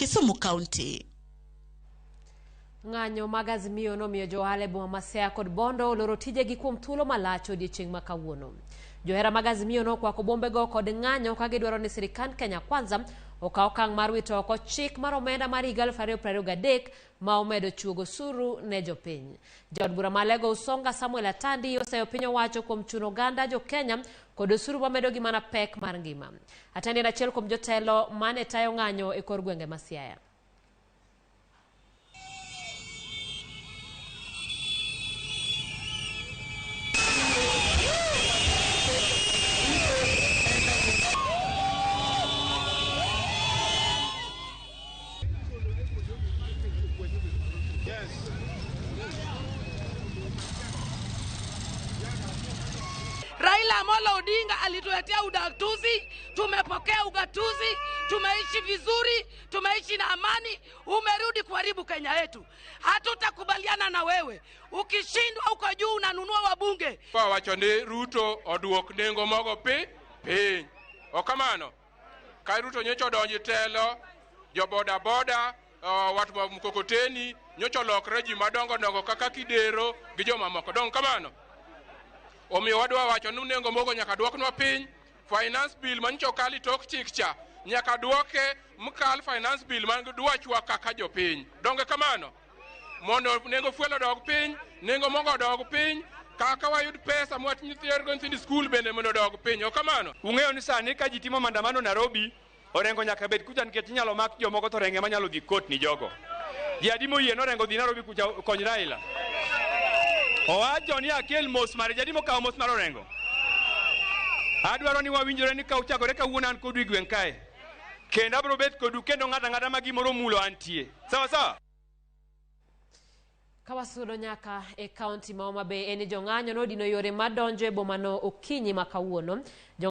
Kisumu County. Ng'anyo mag Azimio nomiyo jo ohala e boma ma Siaya kod Bondo oloro tijegi kuom thuolo malach odiechieng' ma kawuono. Johera mag Azimio nokwako bombego kod ng'anyo ka gidwaro ni sirikand Kenya Kwanza okaw okang' mar wito oko chik mar omenda mar higa 2023 ma omedo chuogo osuru ne jopiny. Jaod bura ma Alego Usonga Samuel Atandi oseyo piny owacho kuom chuno oganda jo Kenya kod osuru mamedogi mana pek mar ngima. Atandi en achiel kuom jotelo mane tayo ng'anyo e kor gwenge ma Siaya. Raila Amolo Odinga alituletea ugatuzi, tumepokea ugatuzi, tumeishi vizuri, tumeishi na amani. Umerudi kuharibu Kenya yetu. Hatutakubaliana na wewe. Ukishindwa uko juu unanunua wabunge. Wawacho ni Ruto oduok nengo mogo piny. Ok kamano? Ka Ruto nyocha odonjo e telo, jo boda boda, watu ma mkokoteni nyocha olokre ji madongo dongo kaka Kidero gi jomamoko. Dong kamano? Omiyo wadwa wacho ni nengo mogo nyaka duoknwa piny. Finance bill manyocha okal tok chik cha nyaka duoke mkal finance bill man gi dwachwa kaka jopiny. Donge kamano? Mondo nengo fuel odog piny, nengo mogo odog piny, kaka wayud pesa mwatiergo nyithind skul bende mondo odog piny. Ok kamano? Ung'eyo ni sani ka ji timo maandamano Nairobi, Orengo nyaka bed kucha nikech inyalo mak jomoko to Orengo ema nyalo dhi kot ni jogo. Ji adi moyie ni Orengo dhi Nairobi kucha okony Raila? Owacho ni akel mos mare, ji adi mokawo mos mar Orengo? Adwaro ni wawinjore ni ka uchakore kawuono an kodu e gweng' kae. Kendo abiro bet kodu kendo ng'ato ang'ata ma gimoro omulo antie. Sawa sawa? Ka wasudo nyaka e kaunti ma Homa Bay en ni jong'anyo nodino yore madonjo e bomano okinyi ma kawuono.